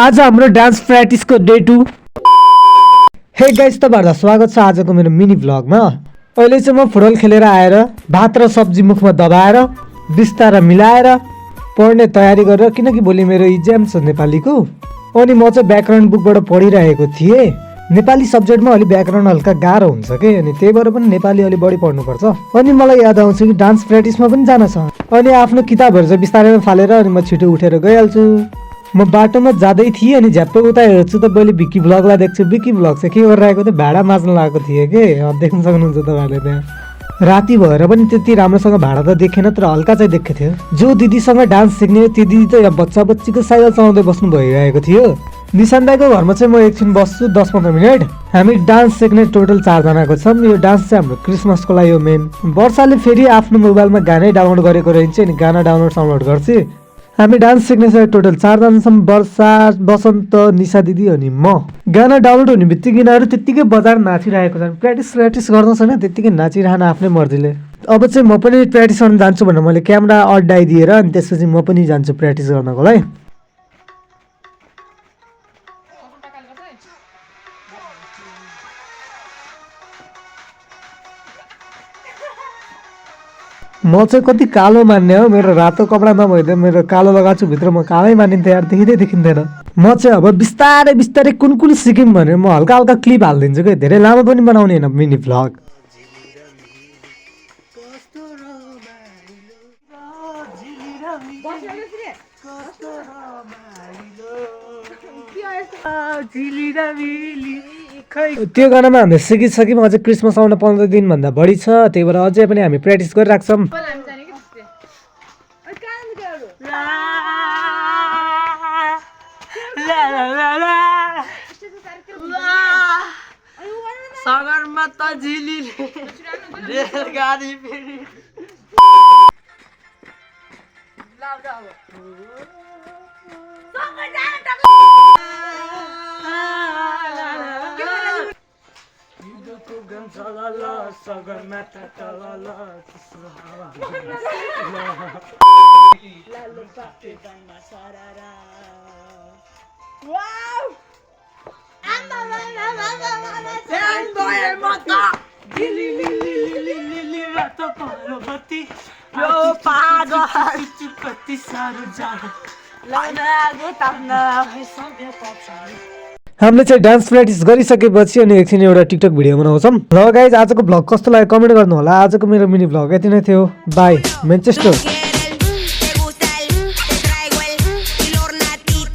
आज हाम्रो dance प्र्याक्टिसको day 2। Hey guys, तपाईहरुलाई स्वागत छ आजको मेरो मिनी भ्लगमा। अहिले चाहिँ म फुटबल खेलेर आएर भात र सब्जी मुखमा दबाएर बिस्तारा मिलाएर पढ्ने तयारी गरेर, किनकि भोलि मेरो इक्जाम छ नेपालीको। अनि म चाहिँ व्याकरण बुकबाट पढिरहेको थिएँ। नेपाली सब्जेक्टमा अलि व्याकरण हल्का गाह्रो हुन्छ के, अनि त्यही भएर पनि नेपाली अलि बढी पढ्नुपर्छ। अनि मलाई याद आउँछ कि डान्स प्र्याक्टिसमा पनि जान छ। अनि आफ्नो किताबहरू चाहिँ बिस्तारै फालेर अनि म छिटो उठेर गइहाल्छु। म बाटोमा जाँदै थिएँ अनि झ्याप्पै उता हेर्छु त मैले भिक्की भ्लगलाई देख्छु। भिक्की भ्लग चाहिँ के गरिरहेको थियो, भाडा माझ्न लागेको थिएँ के। देख्न सक्नुहुन्छ तपाईँहरूले त्यहाँ। राति भएर पनि त्यति राम्रोसँग भाडा त देखेन, तर हल्का चाहिँ देखेको थियो। जो दिदीसँग डान्स सिक्ने त्यो दिदी त यहाँ बच्चा बच्चीको साइकल चलाउँदै बस्नु भइरहेको थियो। निशान दाइको घरमा चाहिँ म एकछिन बस्छु 10-15 मिनट। हामी डान्स सिक्ने टोटल 4 जनाको छौँ। यो डान्स चाहिँ हाम्रो क्रिसमसको लागि हो मेन। वर्षाले फेरि आफ्नो मोबाइलमा गानै डाउनलोड गरेको रहन्छ अनि गाना डाउनलोड गर्छु। हामी डान्स सिक्ने चाहिँ टोटल 4 जना छौँ। वर्षा, बसन्त, निशा दिदी अनि म। गाना डाउनलोड हुने बित्तिकै यिनीहरू त्यत्तिकै बजार नाचिरहेको छन्। प्र्याक्टिस गर्नु छैन, त्यत्तिकै नाचिरहन आफ्नै मर्जीले। अब चाहिँ म पनि प्र्याक्टिस गर्न जान्छु भनेर मैले क्यामेरा अड्डाइदिएर अनि त्यसपछि म पनि जान्छु प्र्याक्टिस गर्नको लागि। म चाहिँ कति कालो मान्ने हो, मेरो रातो कपडा नभइदिए मेरो कालो लगाएको छु भित्र म कालै मानिन्थेँ यार, देखिँदैन। म चाहिँ अब बिस्तारै बिस्तारै कुन सिक्यौँ भनेर म हल्का हल्का क्लिप हालिदिन्छु कि, धेरै लामो पनि बनाउने होइन मिनी भ्लग। त्यो गानामा हामीले सिकिसक्यौँ। अझै क्रिसमस आउन 15 दिनभन्दा बढी छ, त्यही भएर अझै पनि हामी प्र्याक्टिस गरिरहेको छौँ। सगरमाथा झिलिले रेलगाडी फेरि सगरमाथा तल हामीले चाहिँ डान्स प्र्याक्टिस गरिसकेपछि अनि एकछिन एउटा टिकटक भिडियो बनाउँछौँ। ल गाइज, आजको भ्लग कस्तो लाग्यो कमेन्ट गर्नु होला। आजको मेरो मिनी भ्लग यति नै थियो। By, Manchester.